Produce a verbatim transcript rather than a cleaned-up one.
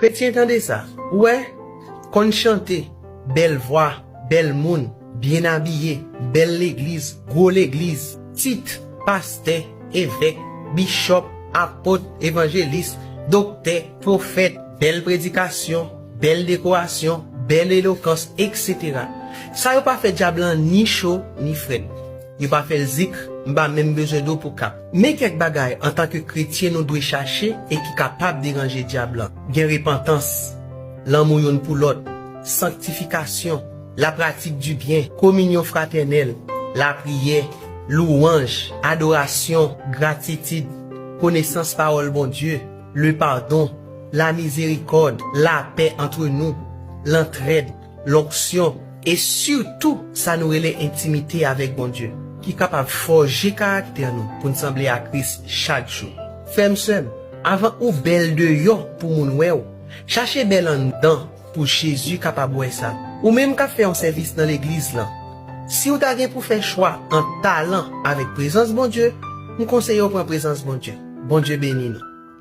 Kretyen, tande sa. Ou wè, konn chante, bèl vwa, bèl moun, byen abiye, bèl legliz, gwo legliz, tit, pastè, evèk, bichòp, apot, evanjelis, doktè, pwofèt, bèl predikasyon, bèl dekorasyon, bèl elokans, etsetera. Sa yo pa fè dyab lan ni cho, ni frèt. Yo pa fè l zik, m pa menm bezwen dlo pou kap. Men kèk bagay antanke kretyen nou dwe chache e ki kapab deranje dyab lan. Gen repantans, lanmou youn pou lòt, sanktifikasyon, lapratik di byen, kominyon fratènèl, lapriyè, louwanj, adorasyon, gratitid, konesans pawòl Bondye, lepadon, lamizerikòd, lapè antre nou, lantrèd, lonksyon, e sitou sa nou rele entimite avèk Bondye, ki kapab fòje karaktè nou pou n sanble a Kris chak jou. Frè m, sè m, avan ou bèl deyò pou moun wè w, chache bèl anndan pou Jezi kapab wè sa. Ou menm k ap fè yon sèvis nan legliz lan, si w ta gen pou fè chwa ant talan avèk prezans Bondye, m konseye w pran prezans Bondye. Bondye beni nou.